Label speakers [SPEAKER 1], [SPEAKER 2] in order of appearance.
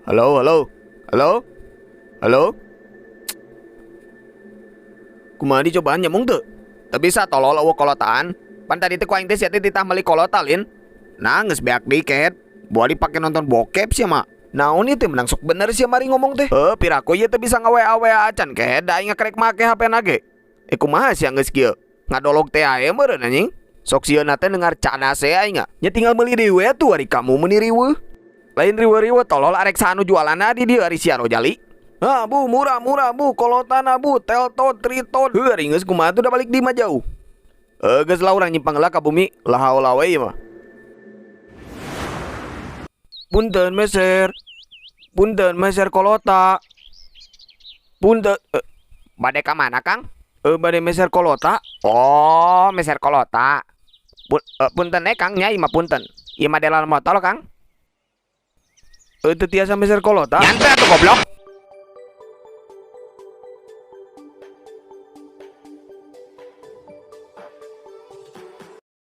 [SPEAKER 1] Halo, halo. Halo? Halo? Kumaha dicobaan, nyambung teu? Teu bisa, tolol, euweuh kolotaan. Pan tadi teh ku aing teh sia teh titah meuli kolota lin. Nah, geus beak deui, Ket. Boa dipake nonton bokep sia mah. Naon ieu teh, menang sok bener sia mari ngomong teh. Heuh, piraku ieu teh bisa nga-WA WA acan, Ket, da aing kerek make HP na ge. Eh, kumaha sia geus kieu? Ngadolog teh ae meureun, anjing. Sok sieun teh dengar cadas aing. Nya tinggal meuli deui we atuh, ari kamu meuni riweuh. Lain riweuh-riweuh, tolol, arek saha nu jualanna di dieu ari sia Rojali? Ha, Bu, murah murah, Bu, kolotana, Bu, teltot, tritot. Heuh, ari geus kumaha tuh, da balik di mah jauh. Eh, geus lah, urang nyimpang heula ka bumi, lah haula we ieu mah. Punten, meser. Punten, meser kolota. Punten. Eh, bade ka mana, Kang? Eh, bade meser kolota. Oh, meser kolota. Punten eh, Kang, nya ieu mah punten. Ieu mah dalam motor, Kang. Eh, teu tiasa meser kolota. Nyantai atuh, goblok.